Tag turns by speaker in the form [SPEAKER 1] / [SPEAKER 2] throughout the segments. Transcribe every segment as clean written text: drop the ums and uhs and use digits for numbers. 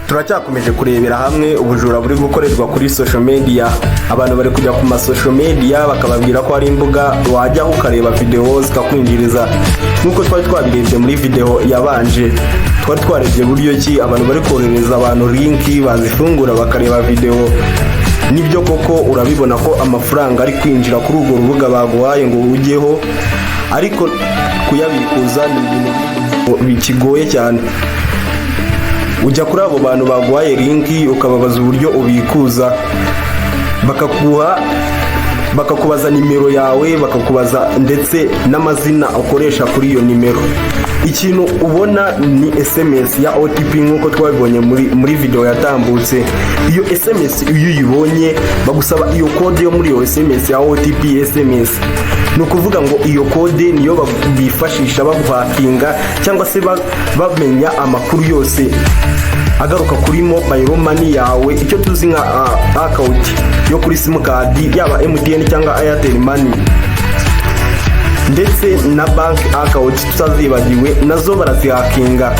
[SPEAKER 1] Turacyakomeje kurebera hamwe ubujura buri gukorerwa kuri social media. Abantu bari kujya ku ma social media, bakababwira ko hari imbuga wajyaho ukareba video zikakwinjiriza. Nk'uko twari twabirebye muri video yabanje, twari twarebye buryo ki abantu bari koherereza abantu link, bazifungura bakareba video. Nibyo koko, urabibona ko amafaranga ari kwinjira kuri urwo rubuga baguhaye ngo ujyeho, ariko kuyabikuza ni ibintu bikigoye cyane. Ujya kuri abo bantu baguhaye link, ukababaza uburyo ubikuza, bakaguha, bakakubaza nimero yawe, bakakubaza ndetse n'amazina ukoresha kuri iyo nimero. Ikintu ubona ni SMS ya OTP, nk'uko twabibonye muri video yatambutse. Iyo SMS iyo uyibonye, bagusaba iyo kode yo muri iyo SMS ya OTP SMS. Ni ukuvuga ngo iyo kode niyo bifashisha baguhakinga cyangwa se bamenya amakuru yose agaruka kuri mobile money yawe, icyo tuzi nka account yo kuri simukadi, yaba MTN cyangwa Airtel Money, ndetse na bank account tutazibagiwe, nazo barazihakinga.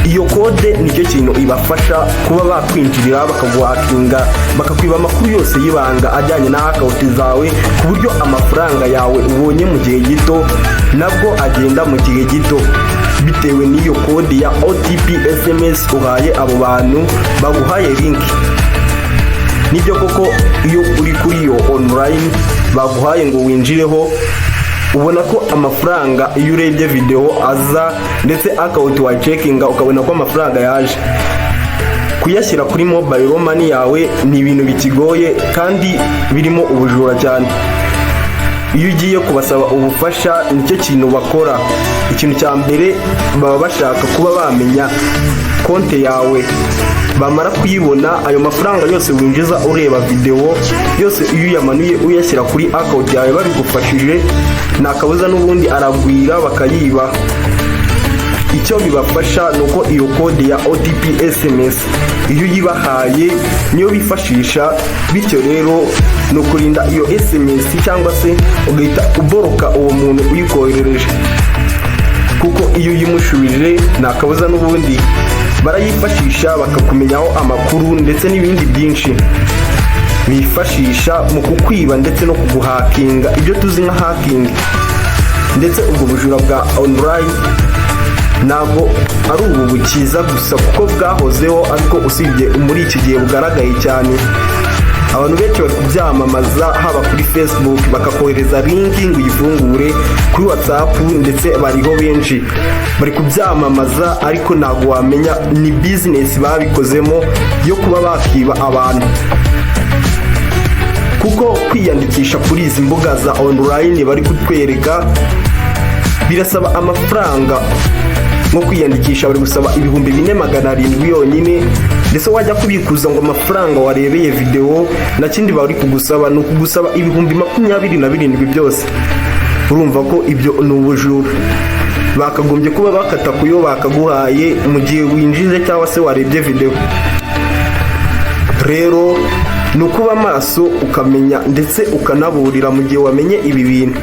[SPEAKER 1] Iyo kode nicyo kintu ibafasha kuba bakwinjirira, bakaguhakinga, bakakwiba amakuru yose y'ibanga ajyanye na account zawe, ku buryo amafaranga yawe ubonye mu gihe gito nabwo agenda mu gihe gito, bitewe n'iyo kode ya OTP SMS uhaye abo bantu baguhaye link. Nibyo koko, iyo uri kuri iyo online baguhaye ngo winjireho, ubona ko amafaranga iyo urebye video aza, ndetse account wayicekinga ukabona ko amafaranga yaje. Kuyashyira kuri mobile money yawe ni ibintu bikigoye kandi birimo ubujura cyane. Iyo ugiye kubasaba ubufasha, nicyo kintu bakora. Ikintu cya mbere, baba bashaka kuba bamenya konti yawe. Bamara kuyibona, ayo mafaranga yose winjiza ureba videwo yose, iyo uyamanuye uyashyira kuri account yawe babigufashije, nta kabuza n'ubundi aragwira, bakayiba. Icyo bibafasha ni uko iyo kode ya OTP SMS iyo uyibahaye niyo bifashisha. Bityo rero ni ukurinda iyo SMS, cyangwa se ugahita uboroka uwo muntu uyikoherereje, kuko iyo uyimushubije nta kabuza n'ubundi barayifashisha bakakumenyaho amakuru, ndetse n'ibindi byinshi bifashisha mu kukwiba ndetse no kuguhakinga, ibyo tuzi nka hacking. Ndetse ubwo bujura bwa online ntabwo ari ubu bukiza gusa, kuko bwahozeho, ariko usibye muri iki gihe bugaragaye cyane. Abantu benshi bari kubyamamaza, haba kuri Facebook bakakohereza link ngo uyifungure, kuri WhatsApp, ndetse bariho benshi bari kubyamamaza, ariko ntabwo wamenya ni business babikozemo yo kuba bakiba abantu, kuko kwiyandikisha kuri izi mbuga za online bari kutwereka birasaba amafaranga. Nko kwiyandikisha bari gusaba 4700 yonyine, ndetse wajya kubikuza ngo amafaranga warebeye videwo na kindi bari kugusaba, ni ukugusaba 27,000 byose. Urumva ko ibyo ni ubujura. Bakagombye kuba bakata kuyo bakaguhaye mu gihe winjije cyangwa se warebye videwo. Rero ni ukuba maso, ukamenya ndetse ukanaburira mu gihe wamenye ibi bintu.